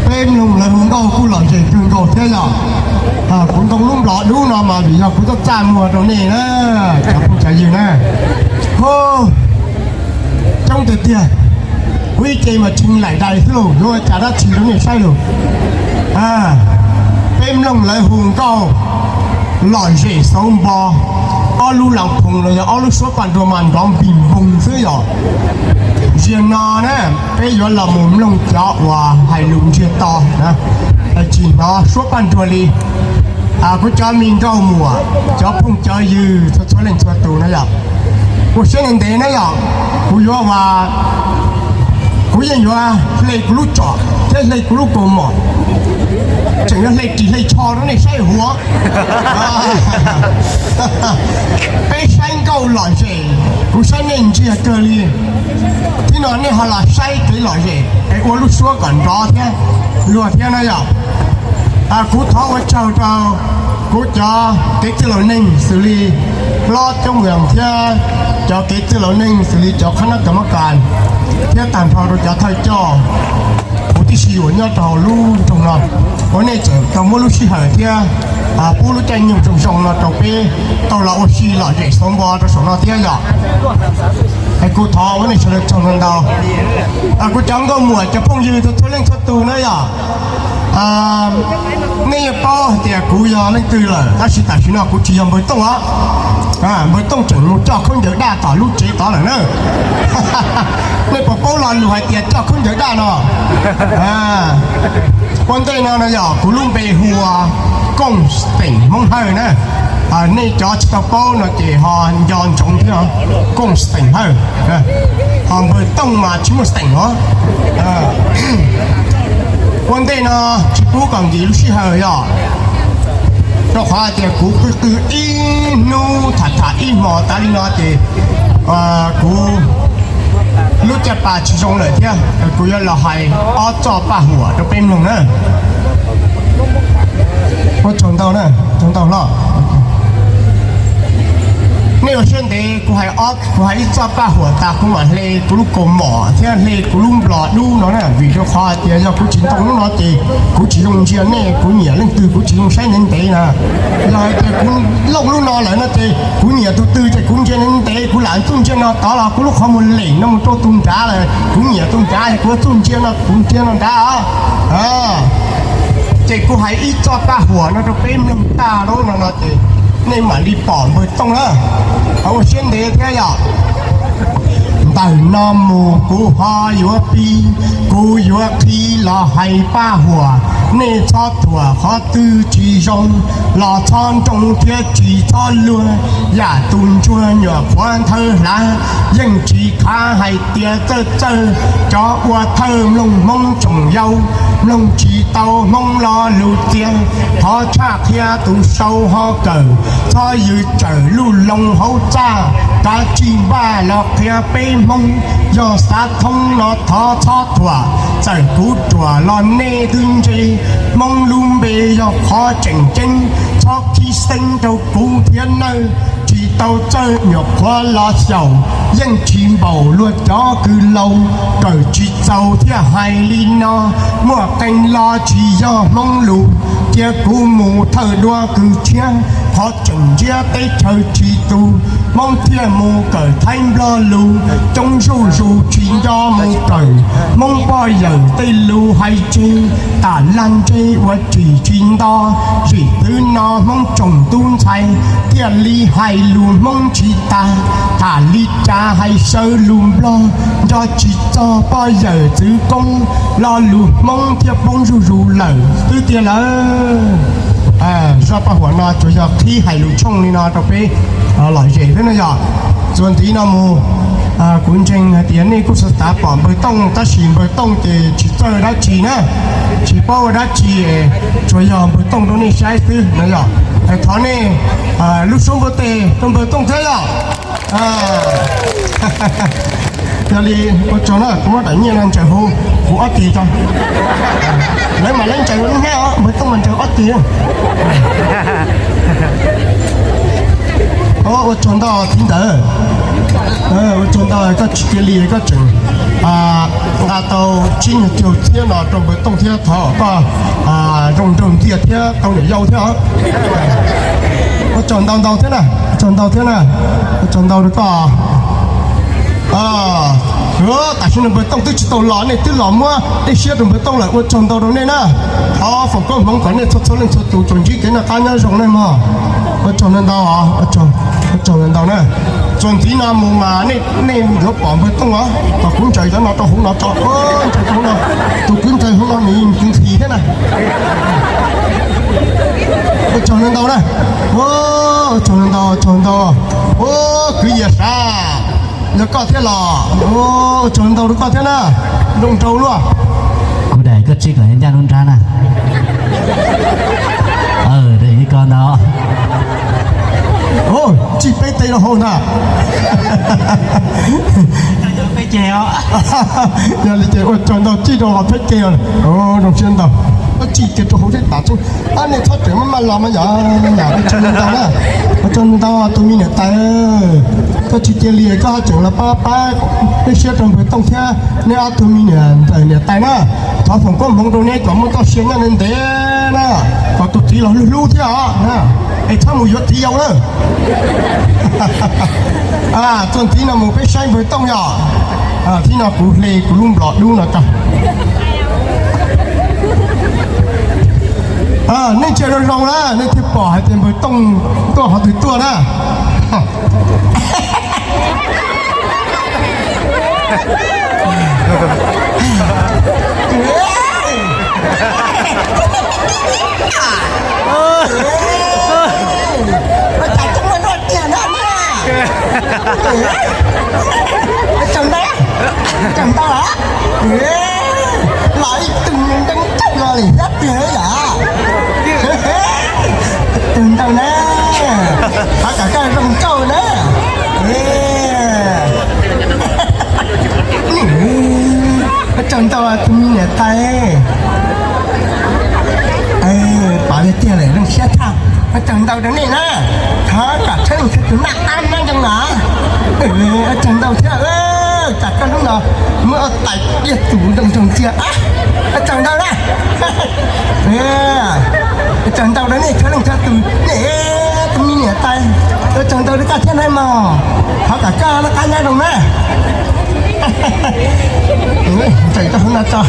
Peb mloog lawv hu nkauj kuj lom zem kawg nkaus thiab yom. Kuv ntoo lub nplov dub no mas vim yog kuv tuaj txaj muag rau nej na, cov phooj cov ywg na. Ho coob tiag tiag, kuv ib ce mas tsis laim dais xwb los yuav ua cas dab tsi rau nej saib los. Peb mloog lawv hu nkauj lom zem xauv npo, ob lub las phoos los yog ob lub suab paj nruas mas nrov npis npoos xwb yom. Ziag no na, peb yuav los mus mloog cov uas hais lus ntsiag to, tsis hnov suab paj nruas li. Kuv cov me nkauj muam, cov phooj cov ywg txhua txhua leej txhua tus na yom, ua siab ntev ntev na yom. Kuv yuav, kuv yeej yuav hle kuv lub tsom thiab hle kuv lub kaus mom, tseem yuav hle ris hle tsho rau nej saib huv. Peb saib nkauj lom zem, kuv saib nej ntsiag kawg li. Thib no nej ho los saib kev lom zem es ua lub suab kom nrov thiab luag thiab na yom. Kuv thov ua tsaug rau kuv cov kev txwj laus neeg xws li hlob coob mws thiab cov kev txwj laus neeg xws li cov qhab nab kam mab kas thiab tag nrho rau cov thawj coj huv tib si uas nyob rau hauv lub nroog no, uas nej tseem tau muab lub sij hawm thiab pub lub caij nyoog zoo zoo no rau peb tau los ua si lom zem xauv npo rau saum no thiab yom. Es kuv thov ua nej sawv daws tsaug ntau ntau. Kuv cov nkauj muam cov phooj ywg txhua txhua leej txhua tus na yom, nej yeej paub hais tias kuv yog leej twg lawm, tab sis tam sim no kuv tsis yog npawg Tooj os. Npawg Tooj tseem mus coj khaub ncaws daj tom lub tsev tod lawm na. Nej puas paub lo lus hais tias coj khaub ncaws daj no? Ua ntej no no yog kuv lub npe hu ua Kooj Xeem Hmoob Hawj na. Nej cov tsis tau paub no ces ho nco ntsoov thiab, Kooj Xeem Hawj, ho npawg Tooj mas tsis muaj xeem os. Ua ntej no tsis pub kom nkim lub sij hawm yom, rau qhov tias kuv qw qw ib hnub tham tham ib hmos tas li no ces kuv lub caj pas tsis zoo lawm thiab, kuv yuav los hais ob txoj paj huam rau peb mloog na. Ua tsaug ntau na, tsaug ntau hlob. Nej ua siab ntev, kuv hais ib txoj paj huam tas kuv mam hle kuv lub kaus mom thiab hle kuv lub nplog dub no na, vim rau qhov hais tias yog kuv tsis ntoo lub no ces kuv tsis zoo ntsia nej, kuv nyiam leej twg kuv tsis zoo saib ntev ntev na. Yog hais tias kuv looj lub no lawm no ces kuv nyiam tus twg ces kuv ntsia ntev ntev, kuv lam txuj ntsia no tod los kuv lub qhov muag lem no mus rau tus nrad lawm, kuv nyiam tus nrad es kuv txuj ntsia no kuv ntsia no nrad. Ces kuv hais ib txoj paj huam no rau peb mloog tag lub no no ces nej mam li pom npawg Tooj na. Ua siab ntev thiab yom. Ntawm no mus kuv ho yuav pib, kuv yuav qhib los hais paj huam, nej txhob thuam qhov twg tsis zoo, los txhob nroo thiab tsis txhob luag, yam tus ntsuag nyuam qhuav nthawv hlav, yeej tsis khav hais tias txawj txawj, cov ua thawj mloog Hmoob tsoom yau, mloog tsis tau Hmoob lo lus txias, thov tshaj qhia tus sau ho kawm, txhob yws tsawm luj loo hauv txaj, kav tsij npaj los qhia peb Hmoob, yog xav thoob no thov txhob thuam, txawm kuv ruam los nej twb ntse, Hmoob lub npe yog qhov tseem ceeb, txhob khib xeeb rau kuv thiab nawj, tsis tau txawj nyuam qhuav los xyaum, yeej tsis npaum luag cov kws laus, kawm tsis txaus thiaj hais li no, muaj qee lo tsis yog Hmoob lus, cia kuv mus thawj duab kws tshiab, qhov tseem ntsiab teb chaws tsis tu, Hmoob thiaj mus kawm Thaib Nplog lus, coob zuj zus tsis nco mus kawm, Hmoob poj yawm tej lus hais tseg, tam lag ntseg ua tsis tsis nto, zim twv no Hmoob tsoom tub ntxhais, thiaj li hais lus Hmoob tsis tas, tham li cas hais sawv lus Nplog, nco tsis txog poj yawm txwv koob, lo lus Hmoob thiaj poob zuj zus lawm xwb tiag lawm. Zaj paj huam no tsuas yog qhib hais lus tshooj li no rau peb lom zem xwb no yog. Txuas ntxiv no mus, kuv ntseeg hais tias nej kuj xav xav pom npawg Tooj tab sis npawg Tooj ces tsis txawj dab tsi na, tsis paub ua dab tsi, tsuas yog npawg Tooj rau nej saib xwb no yog. Thov nej lub suab npuaj teg rau npawg Tooj thiab yog. Yog li ua tsaug na, kuv muab daim nyiaj no ntsaws hauv kuv ob ceg tso. Lawv mas lawv ntsaws lub hnab os, npawg Tooj mas ntsaws ob ceg. Ua tsaug ntau txiv ntawd, ua tsaug ntau koj tsis cia li koj tseem nqa tau tsib nyuag caug txhiab no rau npawg Tooj thiab, thov koj zoo nraug ntxiag thiab tau niam yau thiab. Ua tsaug ntau ntau thiab na, ua tsaug ntau thiab na, ua tsaug ntau rau koj. Tam sim no npawg Tooj twb tsis tau los, nej twb los muab dej siab rau npawg Tooj lawm, ua tsaug ntau rau nej na. Thov foom koob hmoov kom nej txhua txhua leej txhua tus tsuas ntsib kev noj qab nyob zoo nej mog. Ua tsaug ntau ntau, ua tsaug ntau ntau na. Txuas ntxiv no mus mas nej yuav pom npawg Tooj os, kom kuv ntsaws cov no rau hauv no tso, ntsaws rau hauv no. Tus kuv ntsaws hauv no nws nqhis thiab na. Ua tsaug ntau ntau na. Ua tsaug ntau ntau, ua tsaug ntau. Ua kwv Yias sav, yog koj thiab los, ua tsaug ntau rau koj thiab na. Zoo nraug luaj. Kuv daim koj tsij kom ncaj lub nrab na. Ko ntau. Tsij peb teg rau hauv ntag. Yog li ces ua tsaug ntau, tsij rau hauv peb teg. Zoo siab ntau. Tsij kiag rau hauv seb tas tseeb. Nej txhob tseem maj maj los mas yog. Ua tsaug ntau na, ua tsaug ntau tus me niam tais. Koj tsis cia li koj ho tseem los pab pab dej siab rau npawg Tooj thiab neb ob tug me niam ntxawm niam tais na. Thov foom koob hmoov rau neb kom muaj txoj sia nyob ntev ntev na, kom tus txiv los hlub hlub thiab os. Es txhob mus yuav txiv yau na. Txuas ntxiv no mus peb saib npawg Tooj yog. Txij no kuv hle kuv lub nplom dub no tso. Nej ntsia zoo zoo na nej thiaj pom hais tias npawg Tooj tuaj qhov twg tuaj na. Ua cas tseem muaj noj tiag no na. Tseem ntau, tseem ntau lawm. Los ib tug nteeb tsaug los li thiab tiag yom. Tseem ntau na. Thov kom koj zoo nkauj na. Ua tsaug ntau tus me niam tais. Pom tiag tiag lawm zoo siab tshaj. Ua tsaug ntau rau nej na. Thov kom txhua leej txhua tus noj qab nyob zoo na. Ua tsaug ntau thiab, tsam koj hnub no muab tais diaj tus zoo nraug ntxiag. Ua tsaug ntau na. Ua tsaug ntau rau nej txhua leej txhua tus, nej tus me niam tais. Ua tsaug ntau rau koj thiab na mog. Thov kom koj noj qab nyob zoo na. Ntsaws koj hauv no tso.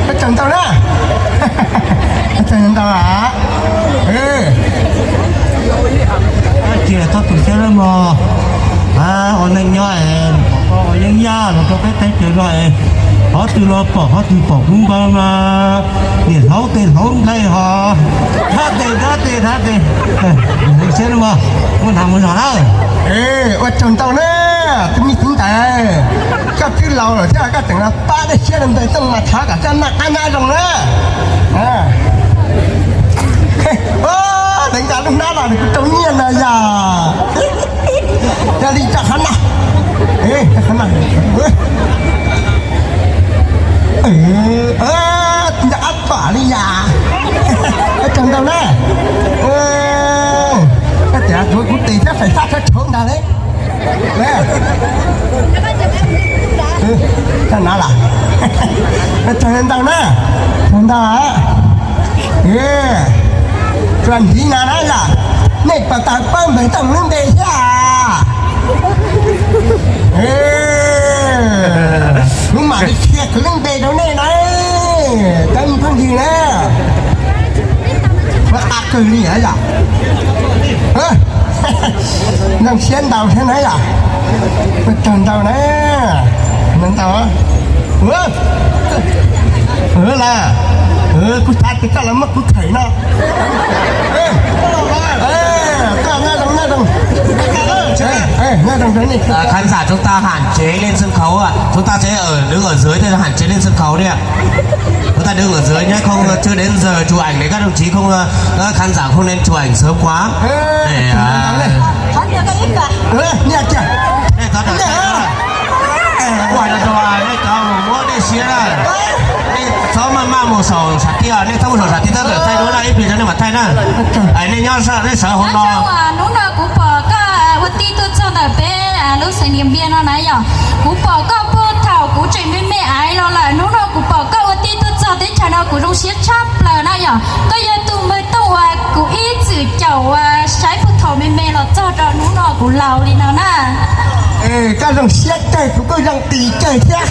Ua tsaug ntau na. Ua tsaug ntau. Cia txhob tu siab nawb mog. Ua neej nyob es pom koj ua yeeb yaj los rau peb teb chaws no es qhov twg los pom, qhov twg pom kub npawg mas niam hlob tes hlob nplej ho thab tes thab tes thab tes. Siab nawb mog, muaj hnav mus zog na. Ua tsaug ntau na, tus me txiv ntawd. Koj twb laus lawm thiab koj tseem los pab dej siab rau npawg Tooj mas thov kom koj noj qab nyob zoo na. Deev nqa lub hnab los nws kuj rau nyiaj no yog. Yog li tso qhov no. Qhov no. Nco qab tom li yam. Ua tsaug ntau na. Koj tias tuav kuv tes thiab fais fab tshab tshauv ntag le. Koj no las. Ua tsaug ntau na. Tsaug ntau. Tsuas ntiv no na yom, nej puas tau paub npawg Tooj lub npe thiab? Kuv mam li qhia kuv lub npe rau nej na, cov me phooj ywg na. Ua qab kawg li yom. Zoo siab ntau thiab na yom. Ua tsaug ntau na. Ntau. Las, kuv xav tias koj los muab kuv khawm no. Koj nyob zoo, nyob zoo. Khán giả chúng ta hạn chế lên sân khấu ạ. Chúng ta sẽ ở, đứng ở dưới thôi, hạn chế lên sân khấu đi ạ. Chúng ta đứng ở dưới nhé, không, chưa đến giờ chụp ảnh để các đồng chí không, các khán giả không nên chụp ảnh sớm quá. Để, à, Ê, tao đọc Ê, ua no rau nej cov muab dej siab na. Nej txhob maj maj mus saum sam tiaj, nej txhob mus saum sam tiaj, tab tom thaij duab na, ib pliag rau nej mam thaij na. Nej nyob nej sawv hauv no. Hnub no kuv pom koj ua tij tuaj txog ntawm peb lub xeev Niam Npiaj no na yom. Kuv pom koj puag thaum kuv tseem me me aiv los lawm, hnub no kuv pom koj ua tij tuaj txog teb chaws no kuv zoo siab tshaj plaws na yom. Koj yog tus npawg Tooj uas kuv ib txwm caum uas saib puag thaum me me los txog rau hnub no kuv laus li no na. Koj zoo siab kawg, kuv kuj zoo tis kawg thiab.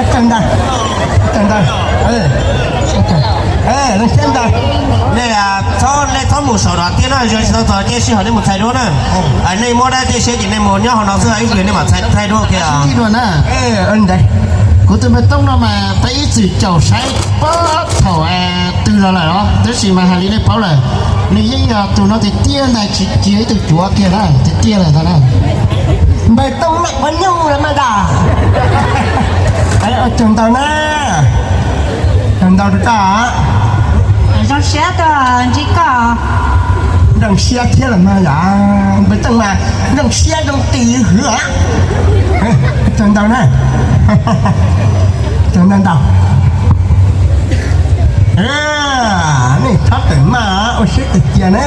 Tsaug ntau, tsaug ntau, zoo siab ntau. Nej txhob, nej txhob mus saum no tiag na, tsis tau txog caij sij hawm nej mus thaij duab na. Nej muab dab dej siab ces nej mus nyob hauv no xwb, ib pliag nej mam thaij duab kiag. Kuv tus npawg Tooj no mas peb ib txwm caum saib puag thaum twg los lawm os, tab sis mas hais li nej paub lawm, nws yeej yog tus no tiag tiag ntag, tsis cia ib tug cuav kiag na, tiag tiag lawm ntag na. Npawg Tooj mam ua nyuj los mas tas. Tsaug ntau na, tsaug ntau rau koj. Zoo siab tuaj ntsib koj. Zoo siab thiab los mas yom, npawg Tooj mas zoo siab zoo tis hwv. Tsaug ntau na, tsaug ntau ntau. Nej txhob tawm maj ua siab tes cia na.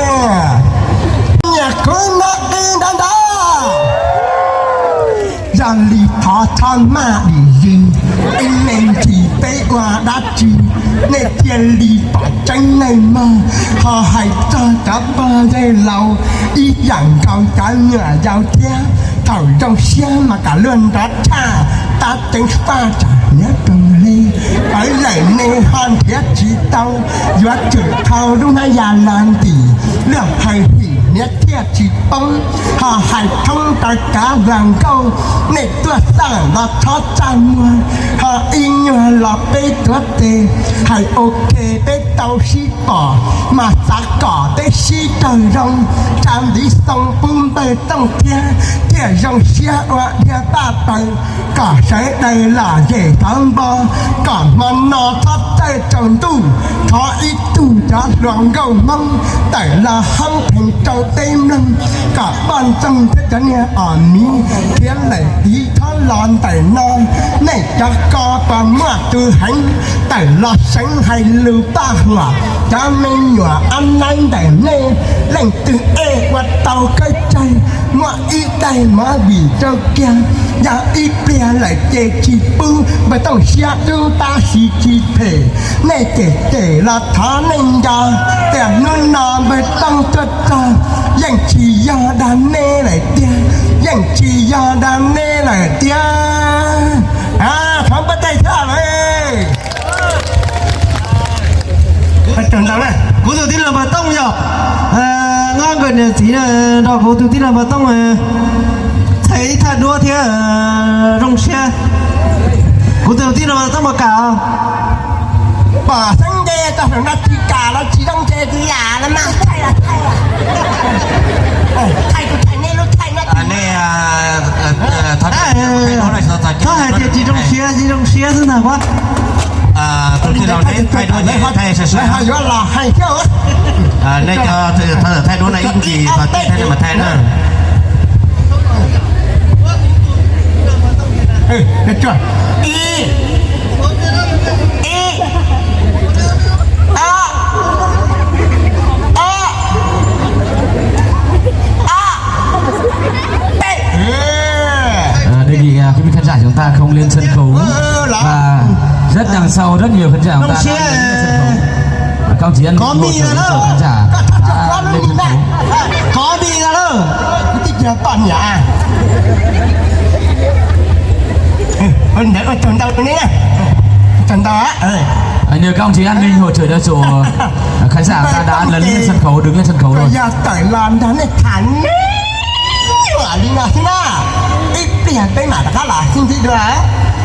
Nyiam kuv no qi ntau ntau. Yog li thov txhob maj dim zis, ib me ntsis peb ua dab tsi, nej thiaj li pom tseeb neeg mog. Ho hais txog cov pog yawg laus ib yam nkaus cov nyuam yaus thiab, thaum zoo siab mas kam luag nrov tshaj, tab ceev faj tsam nyob rau li. Pawv lawm nej ho nrhiav tsis tau, yuav tsum thau lub hnab ya los ntim, luag hais him hniav thiaj tsis poob. Ho hais thoob rau kav vas nkauj, nej tuaj xaj los txhob txaj muag, ho ib nyuag los peb tuav tes, hais ok peb tau sib pom, mas xav kom peb sib raug zoo, tsa ntiv xoo pub npawg Tooj thiab, thiaj zoo siab ua dhia paj paws, kom sawv daws lom zem thov npo, kom hmo no txhob txawj tsaus ntuj, thov ib tug cov hluas nkauj Hmoob tawm los hoob pheej rau peb mloog, kom poj ntxoog thiab cov niag os miv thiab lawm tiv thob los ntawm no, nej cov ko puas muaj tus heev tawm los seev hais lus paj huam cov me nyuam ab naib ntawm nej, leej twg ej ua tau kawg tsawg, muaj ib daim movie rau kiag, yog ib pliag lawm ces tsis pub, npawg Tooj siab dub tab sis tsis phem, nej cem cem los thov nej nco, tias hnub no npawg Tooj tuaj txog, yeej tsis yog dag nej lawm tiag, yeej tsis yog dag nej lawm tiag. Thov npawg Tooj thiab lawm. Kuv tus tij laug Npawg Tooj yog, nyob nkawd niam txiv nrog kuv tus tij laug Npawg Tooj txhais ib thaj duab thiab zoo siab. Kuv tus tij laug Npawg Tooj puas kam? Pom xeeb nce tau hluas no tsis kam los tsis zoo nce tsis yam los mas thaij los thaij. Thaij kuv thaij nej lub thaij no. Thaij hais tias tsis zoo siab, tsis zoo siab xwb ntag. Tus tij laug neb thaij duab ces thaij sawv sawv, lawv ho yuav los hais thiab. Nej cov thaij duab no ib ntsis thaij nej mas thaij na. Ib, ib, ob, ob, peb. Đề nghị, à, quý vị khán giả chúng ta không lên sân khấu. Và rất đằng sau rất nhiều khán giả chúng ta đang lên sân khấu. Các ông chị em ủng hộ cho khán giả đã lên sân khấu. Có đi ra đâu? Ntawd ua tsaug ntau rau nej na. Ua tsaug ntau. À, nhờ các ông chị an ninh hỗ trợ cho chủ, à, khán giả ta đã lấn lên sân khấu, đứng lên sân khấu rồi. Yog tawm los nrog nej tham nyuam li no xwb na, ib pliag peb mam rov qab los sib ntsib dua.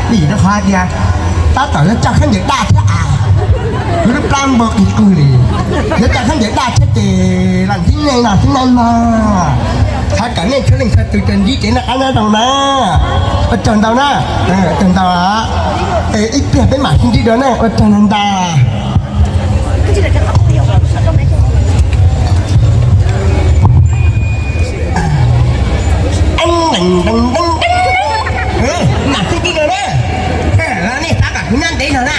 Vim rau qhov tias tab tom yuav coj khaub ncaws daj thiab as, kuv lub plab npau qis qwg li, yuav coj khaub ncaws daj thiab ces los ntsib nej no xwb na mog. Thov kom nej txhua leej txhua tus tsuas ntsib kev noj qab nyob zoo na. Ua tsaug ntau na. Ua tsaug ntau. Ib pliag peb mam sib ntsib dua na. Ua tsaug ntau ntau. Mam sib ntsib dua na. Los nej thov kom kuv nyob ntev zog na.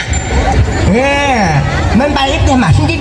Bye bye, ib pliag mam sib ntsib.